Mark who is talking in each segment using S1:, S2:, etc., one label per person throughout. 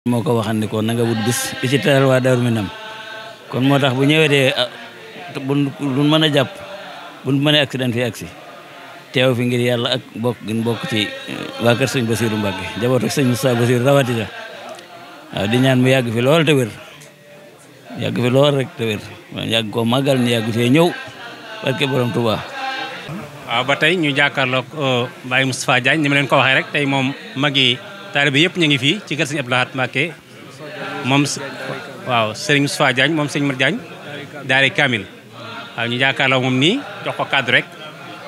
S1: moo ko waxandi ko na nga wut bis di ci teral waa Daaru Minam kon moo tax bu ñëwee buñ mën a jàpp buñ mënee accident fi agsi teew fi ngir yàlla ak bokk gën bokk ci waa kër sëñ Basiru Mbàkke jaboot ak sëñ Moussa Basiru rawatina waaw di ñaan mu yàgg fi lool te wér yàgg fi lool rek te wér yàgg ko màggal ñu yàgg fee ñëw barke borom Touba.
S2: waaw ba tey ñu jàkkaarloog Baye Moustapha Diagne ni ma leen ko waxee rek tey moom magi taalibe yëpp ñu ngi fii ci kër sëñ Abdou Lahad Mbacké moom waaw Serigne Moustapha Diagne moom sëñ Mar Diagne daare Kamil waaw ñu jàkkaarloog moom nii jox ko kaddu rek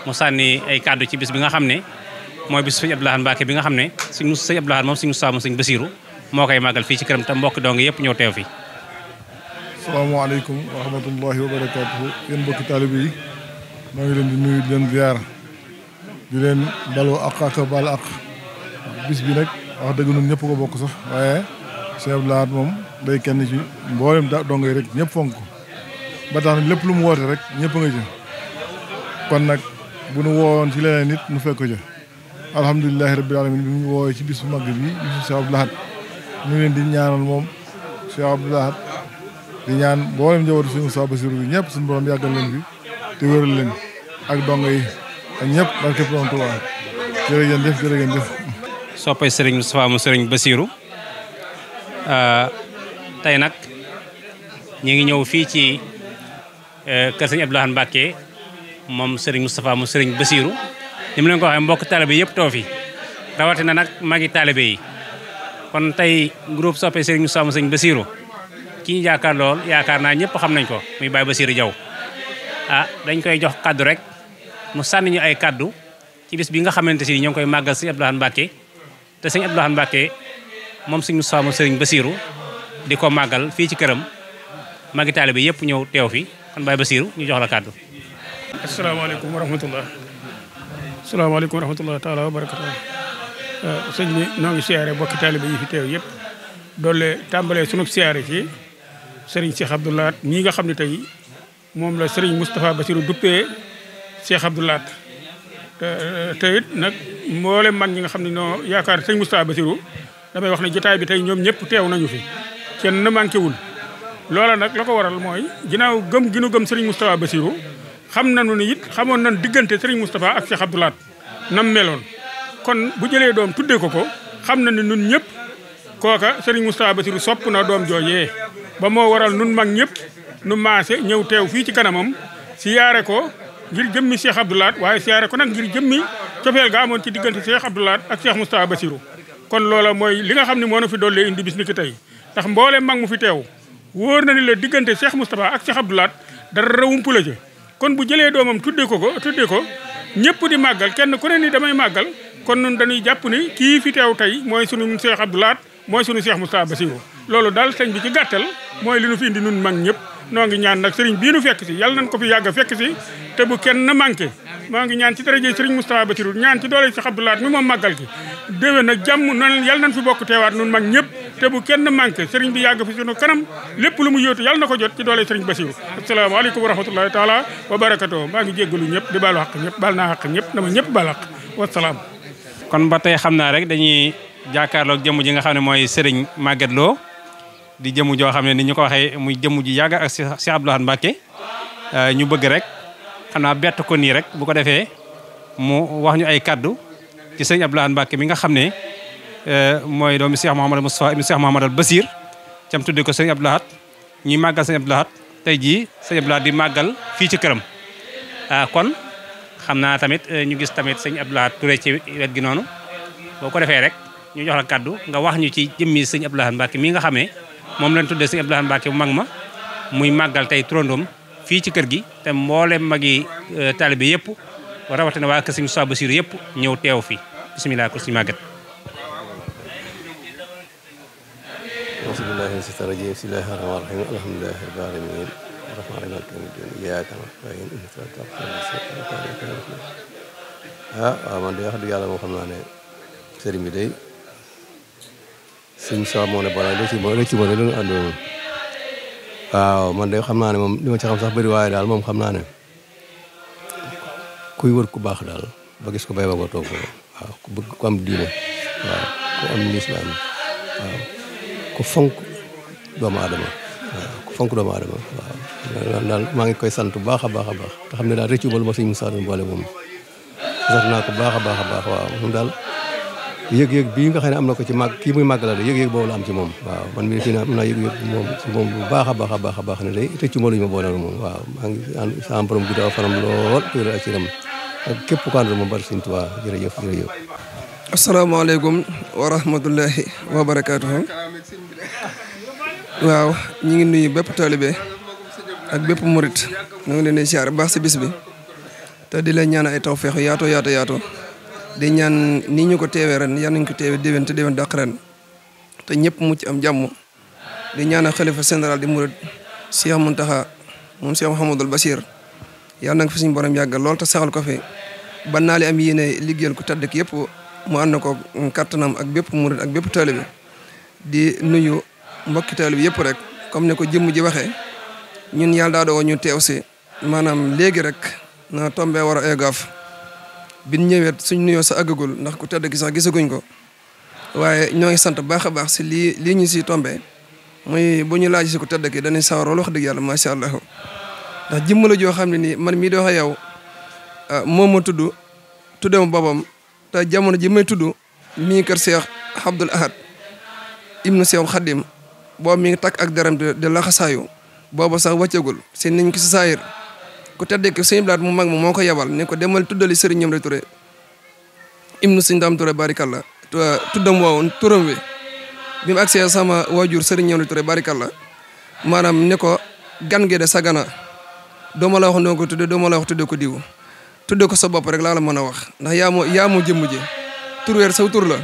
S2: mu sànni ay kaddu ci bis bi nga xam ne mooy bis sëñ Abdou Lahad Mbacké bi nga xam ne sëñ Abdou Lahad moom sëñ Moustapha moom sëñ Basiru moo koy màggal fii ci këram te mbokk dong yëpp ñëw teew fi.
S3: salaamaaleykum wa rahmatullahi wa barakaatuhu yéen mbokki taalibe yi maa ngi leen di nuyu di leen ziar di leen baloo ak baal ak bis bi nag wax dëgg ñun ñëpp ko bokk sax waaye Cheikh Abdou Lahad moom day kenn ci mboolem dong yi rek ñëpp fonk ko ba tax na lépp lu mu woote rek ñëpp nga ci kon nag bu nu woowoon ci leneen nit nu fekk ko ca alhamdulilahi rabbil alamin bi mu woowee ci bis bu mag bi bisu Cheikh Abdou Lahad ñu leen di ñaanal moom Cheikh Abdou Lahad di ñaan mboolem njabootu suñu Moussa Bassirou bi ñëpp suñu borom yàggal leen fi te wéral leen ak dong yi ak ñëpp barke borom Tuubaa jërëjëf jërëjëf.
S2: soppay Serigne Moustapha mu Serigne Bassirou tey nag ñu ngi ñëw fii ci kër sëñ Abdou Lahad Mbacké moom Serigne Moustapha mu Serigne Bassirou ni mu leen ko waxee mbokk taalibe yëpp too fi rawatina nag magi taalibe yi kon tey groupe soppay Serigne Moustapha mu Serigne Bassirou ki ñu yaakaar lool yaakaar naa ñëpp xam nañ ko muy Baye Bassirou Diaw dañ koy jox kaddu rek mu sànni ñu ay kaddu ci bis bi nga xamante si ñoo ngi koy màggal sëñ Abdou Lahad Mbacké te sëñ Abdou Lahad Mbacké moom sëñ Moustapha mu Serigne Bassirou di ko màggal fii ci këram magi taalibe bi yëpp ñëw teew fi kon Baye Bassirou ñu jox la kaddu.
S4: asalaamaaleykum wa rahmatullah asalaamaaleykum wa rahmatullah taala wa barakatuh sëñ bi noo ngi siyaare bokki taalibe yi fi teew yëpp doole tàmbalee sunu siyaare ci Serigne Cheikh Abdou Lahad ñii nga xam ne tey moom la Serigne Moustapha Bassirou duppee Cheikh Abdou Lahad te it nag mboolem mag ñi nga xam ne noo yaakaar sëñ Moustapha Bassirou damay wax ne jotaay bi tey ñoom ñëpp teew nañu fi kenn manqué wul loola nag la ko waral mooy ginnaaw gëm gi nu gëm Serigne Moustapha Bassirou xam nañu ni it xamoon nañ diggante Serigne Moustapha ak Cheikh Abdou Lahad nam meloon kon bu jëlee doom tuddee ko xam na ne nun ñëpp kooka Serigne Moustapha Bassirou sopp na doom joojee ba moo waral nun mag ñëpp nu maase ñëw teew fii ci kanamam siyaare ko ngir jëmmi Cheikh Abdou Lahad waaye siyaare ko nag ngir jëmmi cofeel ga amoon ci diggante Cheikh Abdou Lahad ak Cheikh Moustapha Bassirou kon loola mooy li nga xam ne moo na fi dollee indi bis ni ki tey ndax mbooleem mag mu fi teew wóor na ni la diggante Cheikh Moustapha ak Cheikh Abdou Lahad dara wumpu la ca kon bu jëlee doomam tuddee ko ñëpp di màggal kenn ku ne ni damay màggal kon nun dañuy jàpp ni kii fi teew tey mooy sunu Cheikh Abdou Lahad mooy sunu Cheikh Moustapha Bassirou loolu daal sëñ bi ci gàttal mooy li nu fi indi nun mag ñëpp noo ngi ñaan nag sëriñ bii nu fekk si yàlla nañ ko fi yàgg a fekk si te bu kenn manqué moo ngi ñaan ci daraje sëriñ Moustapha Bassirou ñaan ci doole Cheikh Abdou Lahad mi moom màggal ki déwén nag jàmm noonu yàlla nañ fi bokk teewaat nun mag ñëpp te bu kenn manqué sëriñ bi yàgg fi sunu kanam lépp lu mu yóotu yàlla na ko jot ci doole sëriñ Bassirou asalaamaaleykum wa rahmatullahi taala wa barakatuh maa ngi jéggalu ñëpp di baalu xaq ñëpp baal naa xaq ñëpp dama ñëpp baal xaq wasalaam
S2: kon ba tey xam naa rek dañuy jàkkaarloog jëmm ji nga xam ne mooy Serigne Maguette Lo di jëmm joo xam ne ni ñu ko waxee muy jëmm ji yàgg ak Cheikh Abdou Lahad Mbacké ñu bëgg rek xam naa bett ko nii rek bu ko defee mu wax ñu ay kaddu ci sëñ Abdou Lahad Mbacké mi nga xam ne mooy doomi Cheikh Mouhamadou Moustapha ibn Cheikh Mouhamadou Bassir cam tudde ko sëñ Abdou Lahad ñuy màggal sëñ Abdou Lahad tey jii sëñ Abdou Lahad di màggal fii ci këram kon xam naa tamit ñu gis tamit sëñ Abdou Lahad Touré ci wet gi noonu boo ko defee rek ñu jox la kaddu nga wax ñu ci jëmmi sëñ Abdou Lahad Mbacké mi nga xamee moom lañ tuddee sëñ Abdou Lahad Mbacké bu mag ma muy màggal tey turandoom fii ci kër gi te mboolem magi taalibe yëpp rawatina waa kër sëñ Moustapha Bassirou yëpp ñëw teew fi bisimilah ko sëñ Maguette.
S5: bismillahi sita rajim bismillahi rahmani rahim alhamdulillahi rabbil alamin rahmani rahim maliki yawmiddin iyyaka na'budu wa waaw man de wax dëgg yàlla moo xam naa ne sëriñ bi day sëñ Sow moo ne bala lu ci mën a doon àndoon waaw man de xam naa ne moom li ma ci xam sax bëri waaye daal moom xam naa ne kuy wër ku baax daal ba gis ko bay ba ko toog ko waaw ku bëgg ku am diine waaw ku am lislaam waaw ku fonk doomu aadama waaw ku fonk doomu aadama waaw daal maa ngi koy sant bu baax a baax a baax te xam ne daal rëccu ma lu ma sëñ Moussa doon boole moom sant naa ko baax a baax a baax waaw moom daal yëg-yëg bii nga xam ne am na ko ci màgg kii muy màggal la yëg-yëg boobu la am ci moom waaw man mii fii am naa yëg-yëg moom ci moom bu baax a baax a baax a baax ne day rëccu ma lu ñu ma boole moom waaw maa ngi sama borom guddaw fanam lool wér ak ciram ak képp ko àndal moom bari sëñ Tuubaa jërëjëf jërëjëf.
S6: asalaamaaleykum wa rahmatullahi wa barakaatuhu. waaw ñu ngi nuyu bépp taalibe ak bépp murit ñu ngi leen di siyaare baax si bis bi te di leen ñaan ay tawfeex yaatu di ñaan nii ñu ko teewee ren yal nañu ko teewee déwén te déwén dàq ren te ñëpp mucc am jàmm di ñaanal xalifa général di murit Cheikh Mountakha moom Cheikh Mouhamadul Bachir yal na ko fi suñu borom yàggal lool te saxal ko fi ba naa li am yéene liggéeyal ko tedd ki yëpp mu ànd ko kattanam ak bépp murit ak bépp taalibe di nuyu mbokki taalibe yëpp rek comme ne ko jëmm ji waxee ñun yàlla daa doon ñu teew si maanaam léegi rek na tombé war a eggaaf bin ñëwee suñ nuyoo sa àggagul ndax ku tedd gi sax gisaguñ ko waaye ñoo ngi sant baax a baax si lii ñu si tombé muy bu ñu laaj si ku tedd ki dañuy sawarool wax dëgg yàlla macha allah ndax jëmm la joo xam ne nii man mii di wax ak yow moom ma tuddee ma boppam te jamono ji may tudd mi ngi kër Cheikh Abdoul Ahad ibnu Cheikh Khadim boobu mi ngi takk ak deram de laxasaayu boobu sax wàccagul seen niñ ko si saayir ku teddee ko sëñ blaat mu mag ma moo ko yebal ne ko demal tuddali sëriñ ñam re Touré ibnu sëñ Dame Touré barikalla tuddam woowu turam wi bi mu agsee sama waajur sëriñ ñam re Touré barikalla maanaam ne ko gan ge de sagana dooma la wax noo ko tudde dooma la wax tudde ko diw tudde ko sa bopp rek laa la mën a wax ndax yaa moo jëmm ji tur weer saw tur la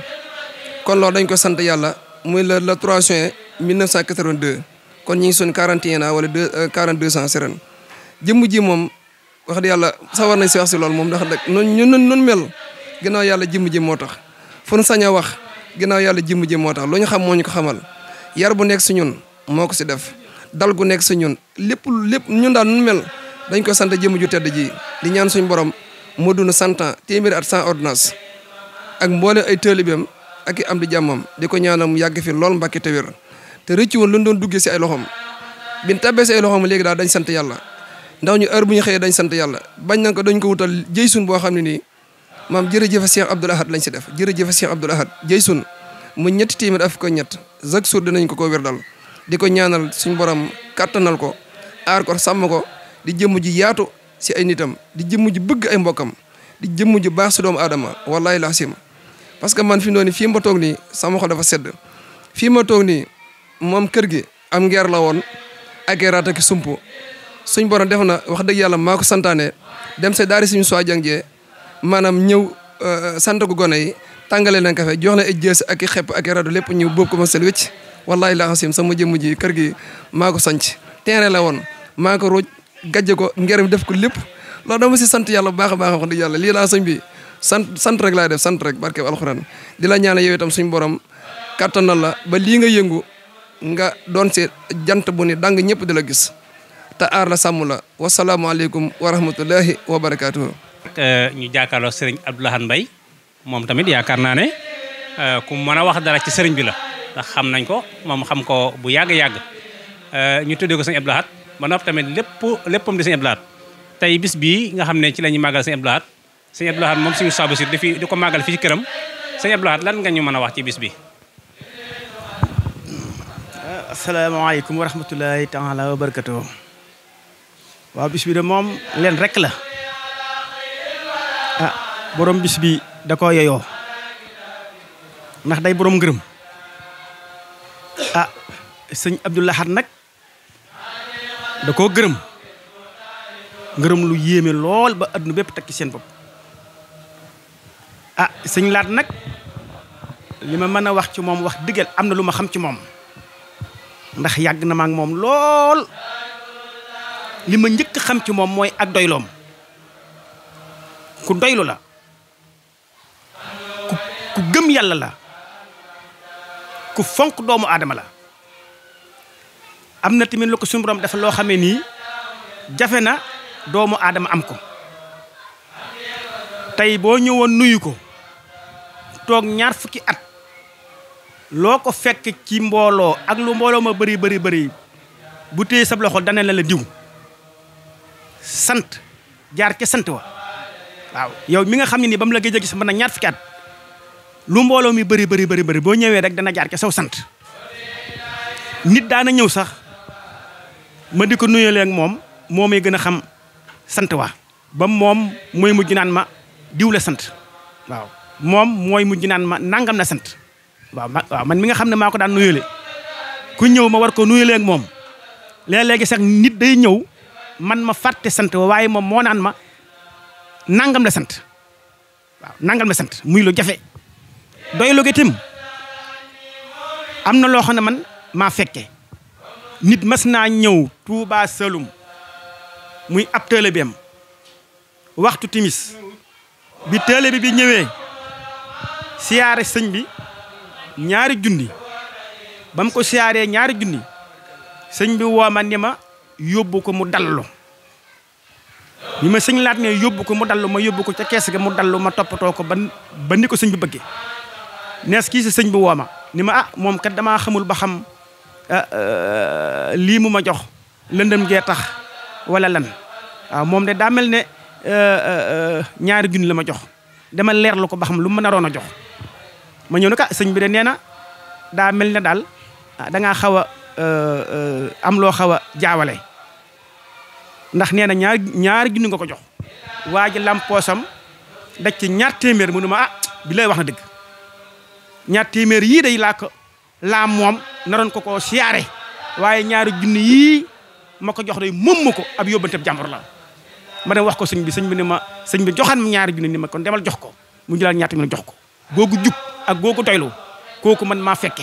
S6: kon loolu dañ ko sant yàlla muy le 3 juin 1982 kon ñi ngi suñ 41 ans wala 42 ans si ren jëmm ji moom wax dëgg yàlla sawar nañ si wax si loolu moom ndax nag nun mel ginnaaw yàlla jëmm ji moo tax fu nu sañ a wax ginnaaw yàlla jëmm ji moo tax lu ñu xam moo ñu ko xamal yar bu nekk si ñun moo ko si def dal gu nekk si ñun lépp ñun daal nun mel dañ ko sant jëmm ju tedd ji di ñaan suñ borom moo dund 100 ans téeméeri at sans ordonnance ak mboole ay taalibeem ak i am di jàmmam di ko ñaanal mu yàgg fi lool mbàkki te wér te rëcc woon lu doon duggee si ay loxom bin tabbee si ay loxom léegi daal dañ sant yàlla ndax ñu heure bu ñu xëyee dañ sant yàlla bañ nañ ko dañ ko wutal jëy sun boo xam ne nii maam jërëjëf Cheikh Abdoul Ahad lañ si def jërëjëf Cheikh Abdoul Ahad jëy sun mu ñetti téeméer af ko ñett chaque jour dinañ ko wér dal di ko ñaanal suñ borom kàttanal ko aar ko sàmm ko di jëmm ji yaatu si ay nitam di jëmm ji bëgg ay mbokkam di jëmm ji baax si doomu aadama wallahi laasim parce que man fi mu ne nii fii ma toog nii sama xol dafa sedd fii ma toog nii moom kër gi am ngeer la woon ak raata ki sump suñ borom def na wax dëgg yàlla maa ko santaane dem sa daari suñu soi jàngee maanaam ñëw sant ko gone yi tàngale leen kafe jox la ay jës ak i xepp ak i raado lépp ñëw boobu ko ma seen wécc wallahi laasim sama jëmm ji kër gi maa ko sanc terrain la woon maa ko ruuj gajje ko ngeer mi def ko lépp loolu dama si sant yàlla bu baax a baax wax dëgg yàlla lii laa sëñ bi sant rek laay def sant rek barke alxuraan di la ñaanal yow itam suñu borom kattanal la ba lii nga yëngu nga doon si jant bu ni dang ñëpp di la gis te aar la sàmm la wasalaamaaleykum wa rahmatullahi wa barakaatuhu.
S2: ñu jàkkaarloo sëriñ Abdoul Ahad Mbaye moom tamit yaakaar naa ne ku mën a wax dara ci sëriñ bi la ndax xam nañ ko moom xam ko bu yàgg-yàgg ñu tuddee ko sëñ Abdoul Ahad ba noppi tamit léppam di sëñ Abdoul Ahad tey bis bii nga xam ne ci la ñuy màggal sëñ Abdoul Ahad sëñ Abdoul Ahad moom suñu saabu si di ko màggal fii ci këram sëñ Abdoul Ahad lan nga ñu mën a wax ci bis bi.
S7: asalaamaaleykum wa rahmatulahi taala wa barakatuh. waaw bis bi de moom leen rek la borom bis bi da koo yeyoo ndax day borom ngërëm sëñ Abdoul Ahad nag da koo gërëm ngërëm lu yéeme lool ba adduna bépp takki seen bopp sëñ Laat nag li ma mën a wax ci moom wax dëggal am na lu ma xam ci moom ndax yàgg na ma ak moom lool li ma njëkk xam ci moom mooy ak doyloom ku doylu la ku gëm yàlla la ku fonk doomu aadama la am na tamit lu ko suñu borom dafa loo xamee nii jafe na doomu aadama am ko tey boo ñëwoon nuyu ko toog 20 at loo ko fekk ci mbooloo ak lu mbooloo ma bëri bëri bëri bu téye sab loxo dana la diw sant jaar ca sant wa waaw yow mi nga xam ne ni ba mu la gëj a gis mën na ñaar fukki at lu mbooloo mi bëri bëri bëri bëri boo ñëwee rek dana jaar ca saw sant nit daana ñëw sax ma di ko nuyalee ak moom moo may gën a xam sant wa ba moom mooy mujj naan ma diw la sant waaw moom mooy mujj naan ma nangam la sant waaw man mi nga xam ne maa ko daan nuyale ku ñëw ma war ko nuyalee ak moom léeg-léegi sax nit day ñëw man ma fàtte sant wa waaye moom moo naan ma nangam la sant waaw nangam la sant muy lu jafe doy lu tim am na loo xam ne man maa fekke nit mas naa ñëw Touba Saloum muy ab taalibeem waxtu timis bi taalibe bi ñëwee siyaare sëñ bi ñaari junni ba mu ko siyaaree ñaari junni sëñ bi woo ma ni ma yóbbu ko mu dallu bi ma sëñ laat ne yóbbu ko mu dallu ma yóbbu ko ca kees ga mu dallu ma toppatoo ko ba ni ko sëñ bi bëggee nees kii si sëñ bi woo ma ni ma moom kat damaa xamul ba xam lii mu ma jox lëndëm gee tax wala lan waaw moom de daa mel ne ñaari junni la ma jox dama leerlu ko ba xam lu mu naroon a jox ma ñëw ne sëñ bi de nee na daa mel ne daal da ngaa xaw a am loo xaw a jaawale ndax nee na ñaari junni nga ko jox waa ji lampoosam daj ci ñaar téeméer mu ne ma bi lay wax na dëgg ñaar téeméer yii day laa moom naroon ko koo siyaare waaye ñaari junni yii ma ko jox day moom ma ko ab yóbbanteb jàmbur la ma dem wax ko sëñ bi ni ma sëñ bi joxaan ma ñaari junni ni ma kon demal jox ko mu jëlaat ñaar téeméer jox ko googu jub ak googu doylu kooku man maa fekke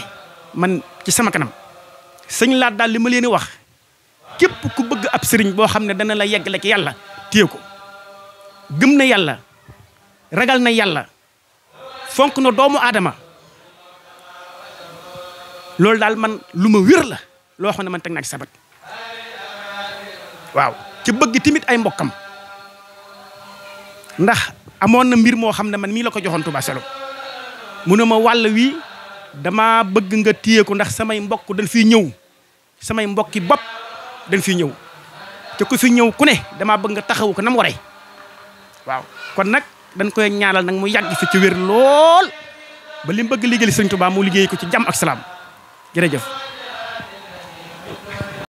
S7: man ci sama kanam sëñ laat daal li ma leen di wax képp ku bëgg ab sëriñ boo xam ne dana la yeggale ci yàlla téye ko gëm na yàlla ragal na yàlla fonk na doomu aadama loolu daal man lu ma wér la loo xam ne man teg naa ci sabat waaw ci bëgg timit ay mbokkam ndax amoon na mbir moo xam ne man mii la ko joxoon Touba Saloum mu ne ma wàll wi dama bëgg nga téye ko ndax samay mbokk dañ fiy ñëw samay mbokki bopp dañ fiy ñëw te ku fi ñëw ku ne damaa bëgg nga taxawu ko na mu waree waaw kon nag dañ koy ñaanal nag mu yàgg fi ci wér lool ba li mu bëgg liggéeyal Sëriñ Touba mu liggéey ko ci jàmm ak salaam jërëjëf